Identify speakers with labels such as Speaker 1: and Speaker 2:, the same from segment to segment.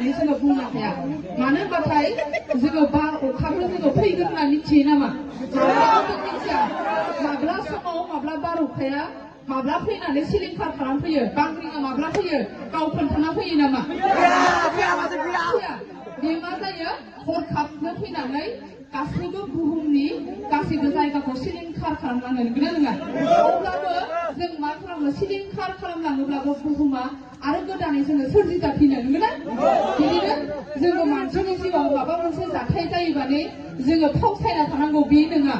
Speaker 1: होननानै जोङो बुंनो हाया मानो होनबाथाय जोङो बार अखाखौ जोङो फैगोन होनना मिथियो नामा जों मिथिया माब्ला समाव माब्ला बार अखाया माब्ला फैनानै सिलिंखार खालामफैयो बांग्रिङा माब्ला फैयो गाव खोन्थाना फैयो नामा बे मा जायो हरखाबनो फैनानै गासैबो बुहुमनि गासैबो जायगाखौ सिलिंखार खालामलाङो नंगौना नङा अब्लाबो जों मा खालामो सिलिंखार खालामलाङोब्लाबो बुहुमा आरो गोदानै जोङो सोरजिजाफिनो नंगौना बिदिनो जोङो मानसिनि जिउआव माबा मोनसे जाथाय जायोबानो जोङो फावसायना थानांगौ बे नङा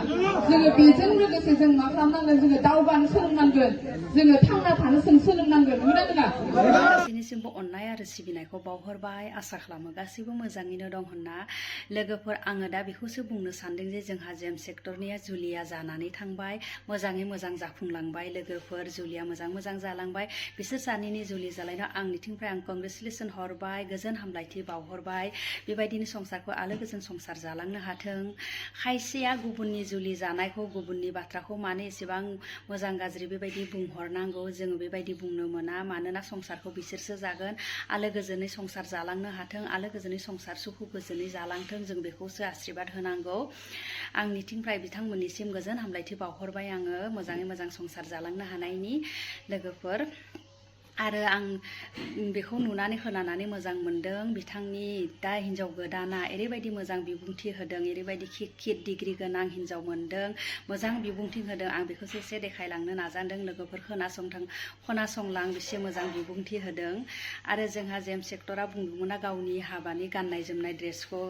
Speaker 1: जोङो बेजों लोगोसे जों मा खालामनांगोन जोङो दावबानो सोलोंनांगोन जोङो थांना थानो जों सोलोंनांगोन नंगौना नङा
Speaker 2: गासैनिसिमबो अननाय आरो सिबिनायखौ बावहरबाय आसा खालामो गासैबो मोजाङैनो दं होनना लोगोफोर आङो दा बेखौसो बुंनो सानदों जे जोंहा जेम सेक्टरनिया जुलिया जानानै थांबाय मोजाङै मोजां जाफुंलांबाय लोगोफोर जुलिया मोजां जालांबाय बिसोर सानैनि जुलि जालायनायाव आंनिथिंनिफ्राय आं कंग्रेचुलेसन हरबाय गोजोन हामलायथि बावहरबाय बेबायदिनो संसारखौ आलो गोजोन संसार जालांनो हाथों खायसेया गुबुननि जुलि जानायखौ गुबुननि बाथ्राखौ मानो एसेबां मोजां गाज्रि बेबायदि बुंहरनांगौ जोङो बेबायदि बुंनो मोना मानोना संसारखौ बिसोरसो जागोन आलो गोजोनै संसार जालांनो हाथों आलो गोजोनै संसार सुखु गोजोनै जालांथों जों बेखौसो आशीर्बाद होनांगौ आंनिथिंनिफ्राय बिथांमोननिसिम गोजोन हामलायथि बावहरबाय आङो मोजाङै मोजां संसार जालांनो हानायनि लोगोफोर आरो आं बेखौ नुनानै खोनानानै मोजां मोनदों बिथांनि दा हिन्जाव गोदाना ओरैबायदि मोजां बिबुंथि होदों ओरैबायदि खित डिग्रि गोनां हिन्जाव मोनदों मोजां बिबुंथि होदों आं बेखौसो एसे देखायलांनो नाजादों लोगोफोर खोनासंलां बेसे मोजां बिबुंथि होदों आरो जोंहा जेम सेक्टरा बुंदोंमोन ना गावनि हाबानि गाननाय जोमनाय ड्रेसखौ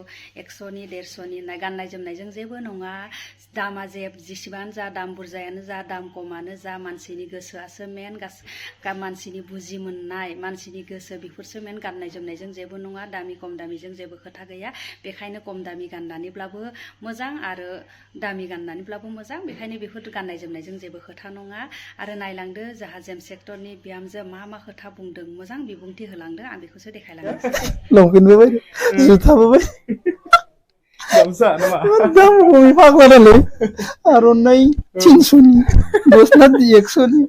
Speaker 2: 100नि 150नि गाननाय जोमनायजों जेबो नङा दामा जेसेबां जा दाम बुरजायानो जा दाम खमानो जा मानसिनि गोसोआसो मेन मानसिनि बुजि मोननाय मानसिनि गोसो बेफोरसो मेन गाननाय जोमनायजों जेबो नङा दामि खम दामिजों जेबो खोथा गैया बेखायनो खम दामि गाननानैब्लाबो मोजां आरो दामि गाननानैब्लाबो मोजां बेखायनो बेफोर गाननाय जोमनायजों जेबो खोथा नङा आरो नायलांदो जोंहा जेम सेक्टरनि बिहामजो मा खोथा बुंदों मोजां बिबुंथि होलांदों आं बेखौसो देखायलांनोसै
Speaker 3: लंपेन्टबो बायदो जुथाबो बायदो
Speaker 4: गामसा नामा
Speaker 3: दाम खमि फाग्ला नालाय आर'नाइ 300नि गस्ला 100नि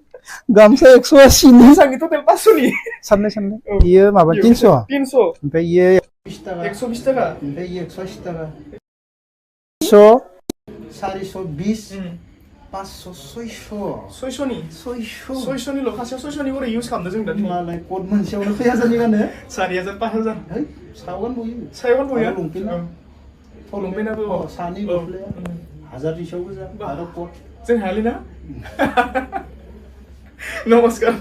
Speaker 3: गामसा 180नि
Speaker 4: बेसेबांनि टटेल 500नि
Speaker 3: साननै बियो माबा 300 ओमफ्राय इयो
Speaker 4: 120 टाका
Speaker 3: ओमफ्राय इयो 180 टाका 100 420 500 600
Speaker 4: 600नि ल'खासेयाव 600नि बोरै इउज खालामदों जों दा
Speaker 3: मालाय कट मोनसेयावनो खै हाजारनि गानो
Speaker 4: 4000 5000
Speaker 3: है सावगान बयो
Speaker 4: सायावनो बया
Speaker 3: लंपेन्टआबो सानै गस्लाया 1200 गोजा आरो कट
Speaker 4: जों हायालै ना नमस्कार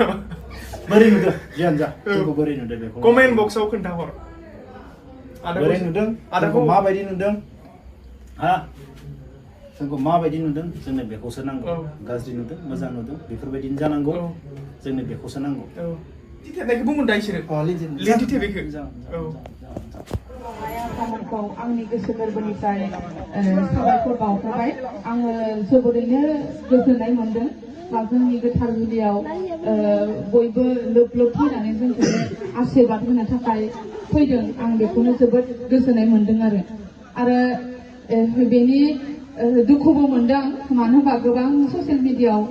Speaker 3: बोरै नुदों जियानो जा जोंखौ बोरै नुदों बेखौ
Speaker 4: कमेन्ट बक्सआव खोन्थाहर
Speaker 3: बोरै नुदों आदाखौ माबायदि नुदों हा जोंखौ माबायदि नुदों जोंनो बेखौसो नांगौ गाज्रि नुदों मोजां नुदों बेफोरबायदिनो जानांगौ जोंनो बेखौसो नांगौ
Speaker 4: लिरनायखौ बुंमोन दा इसोरो लिरथिथे बेखौ
Speaker 1: खामानिखौ आंनि गोसो गोरबोनिफ्राय साबायखर बावहरबाय आङो जोबोरैनो गोजोननाय मोनदों जोंनि गोथार जुलियाव बयबो लोब फैनानै जोंखौ आशीर्बाद होनो थाखाय फैदों आं बेखौनो जोबोद गोजोननाय मोनदों आरो बेनि दुखुबो मोनदों मानो होनबा गोबां ससियेल मिडियायाव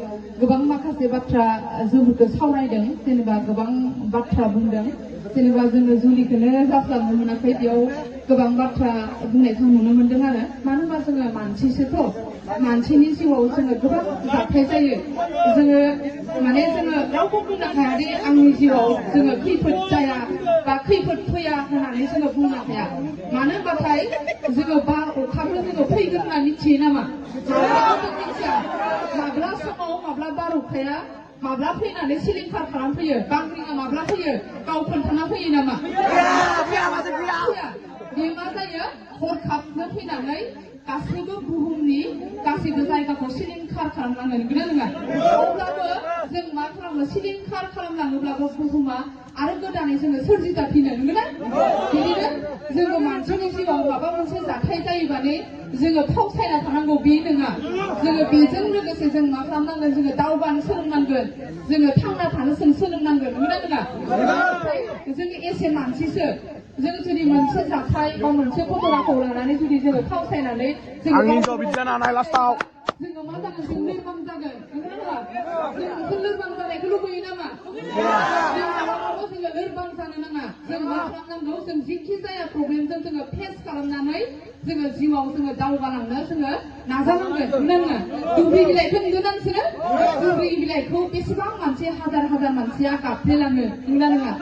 Speaker 1: गोबां माखासे बाथ्रा जोंफोरखौ सावरायदों जेनेबा गोबां बाथ्रा बुंदों जेनेबा जोङो जुलिखौनो जास्लाबनो मोनाखै बेयाव गोबां बाथ्रा बुंनायखौ नुनो मोनदों आरो मानो होनबा जोङो मानसिसोथ' मानसिनि जिउआव जोङो गोबां जाथाय जायो जोङो रावबो बुंनो हायादि आंनि जिउआव जोङो खैफोद जाया बा खैफोद फैया होननानै जोङो बुंनो हाया मानो होनबाथाय जोङो बार अखाखौ जोङो फैगोन होनना मिथियो नामा जों मिथिया माब्ला समाव माब्ला बार अखाया माब्ला फैनानै सिलिंखार खालामफैयो बांग्रिङा माब्ला फैयो गाव खोन्थाना फैयो नामा बे मा जायो हरखाबनो फैनानै गासैबो बुहुमनि गासैबो जायगाखौ सिलिंखार खालामलाङो नंगौना नङा अब्लाबो जों मा खालामो सिलिंखार खालामलाङोब्लाबो बुहुमा आरो गोदानै जोङो सोरजिजाफिनो नंगौना बिदिनो जोङो मानसिनि जिउआव माबा मोनसे जाथाय जायोबानो जोङो फावसायना थानांगौ बे नङा जोङो बेजों लोगोसे जों मा खालामनांगोन जोङो दावबानो सोलोंनांगोन जोङो थांना थानो जों सोलोंनांगोन नंगौना नङा जोङो एसे मानसिसो जों जुदि मोनसे जाथाय बा मोनसे घटनाखौ लानानै जुदि जोङो फावसायनानै जोङो मा जागोन जों लोरबां जागोन नंगौना नङा होमबा जों नोंसोर लोरबां जानायखौ लुबैयो नामा जों माब्लाबाबो जोङो लोरबां जानो नाङा जों मा खालामनांगौ जों जिखि जाया प्रब्लेमजों जोङो फेस खालामनानै जोङो जिउआव जोङो दावगालांनो जोङो नाजानांगोन नङा दुब्रि बिलाइखौ नुदों नोंसोरो दुब्रि बिलाइखौ बेसेबां मानसि हाजार हाजार मानसिया गाफ्लेलाङो नङा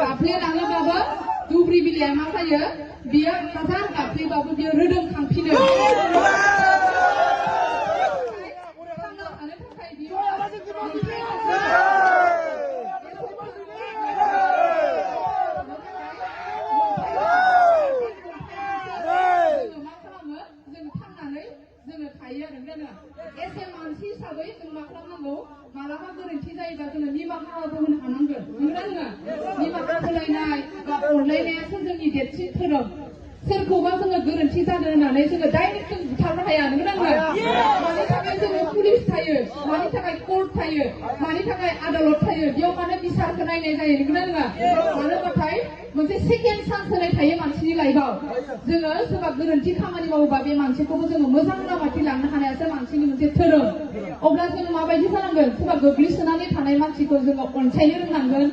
Speaker 1: गाफ्लेलाङोबाबो दुब्रि बिलाइया मा जायो बियो हाजार गाफ्लेबाबो बियो रोदोमखांफिनो थांना थानो थाखाय बियो जोङो थायो आरो नङा एसे मानसि हिसाबै जों मा खालामनांगौ मालाबा गोरोन्थि जायोबा जोङो निमाहाबो होनो हानांगोन नङा निमाहा होलायनाय बा अनलायनायासो जोंनि देरसिन धोरोम सोरखौबा जोङो गोरोन्थि जादों होननानै जोङो डाइरेक्ट जों बुथारनो हाया नङा मानि थाखाय जोङो पुलिस थायो मानि थाखाय कर्ट थायो मानि थाखाय आदालत थायो बेयाव मानो बिसारखौ नायनाय जायो नङा मानो होनबाथाय मोनसे सेकेन्ड चान्स होनाय थायो मानसिनि लाइफआव जोङो सोरबा गोरोन्थि खामानि मावोबा बे मानसिखौबो जोङो मोजां लामाथिं लांनो हानायासो मानसिनि मोनसे धोरोम अब्ला जों माबायदि जानांगोन सोरबा गोग्लैसोनानै थानाय मानसिखौ जोङो अनसायनो रोंनांगोन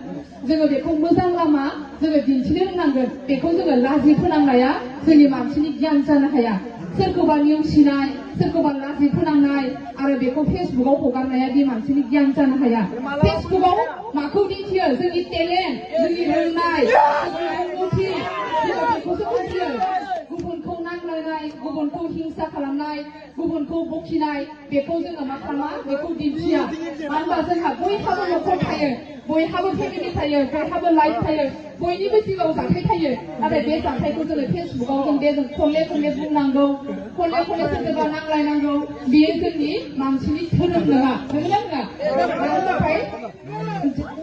Speaker 1: जोङो बेखौ मोजां लामा जोङो दिन्थिनो रोंनांगोन बेखौ जोङो लाजि फोनांनाया जोंनि मानसिनि गियान जानो हाया सोरखौबा नेवसिनाय सोरखौबा लाजि फोनांनाय आरो बेखौ फेसबुकआव हगारनाया बे मानसिनि गियान जानो हाया फेसबुकआव माखौ दिन्थियो जोंनि टेलेन्ट जोंनि रोंनाय जोंनि रोंगौथि जोङो बेखौसो दिन्थियो गुबुनखौ नांलायनाय गुबुनखौ हिंसा खालामनाय गुबुनखौ बखिनाय बेखौ जोङो मा खालामा बेखौ दिन्थिया मानो होनबा जोंहा बयहाबो न'खर थायो बयहाबो फेमिलि थायो बयहाबो लाइफ थायो बयनिबो जिउआव जाथाय थायो नाथाय बे जाथायखौ जोङो फेसबुकआव जों बेजों खनले खनले बुंनांगौ खनले खनले सोरजोंबा नांलायनांगौ बेयो जोंनि मानसिनि धोरोम नङा मानो थाखाय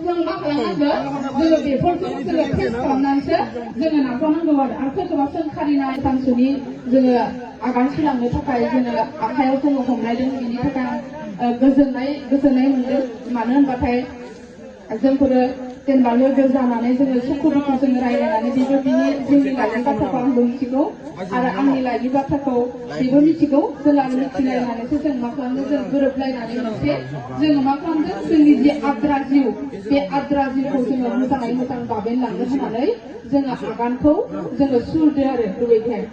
Speaker 1: जों मा खालामनांगौ जोङो बेफोरखौ जोङो फेस खालामनानैसो जोङो नाजानांगौ आरो सोरखौबा सोंखारिनाय सानसुनि जोङो आगान सुरलांनो थाखाय जोङो आखायाव जोङो हमलायदों बिनि थाखाय गोजोननाय मोनदों मानो होनबाथाय जोंफोरो जेनेबा लोगो जानानै जोङो सुखु दुखु जोङो रायज्लायनानै बेबो जोंनि लाइफनि बाथ्राखौ आंबो मिथिगौ आरो आंनि लाइफनि बाथ्राखौ बेबो मिथिगौ जों आरो मिथिलायनानैसो जों मा खालामदों जों गोरोबलायनानै मोनसे जोङो मा खालामदों जोंनि जे आद्रा जिउ बे आद्रा जिउखौ जोङो मोजाङै मोजां बाबेनलांनो होननानै जोङो आगानखौ जोङो सुरदो आरो बेबायदिहाय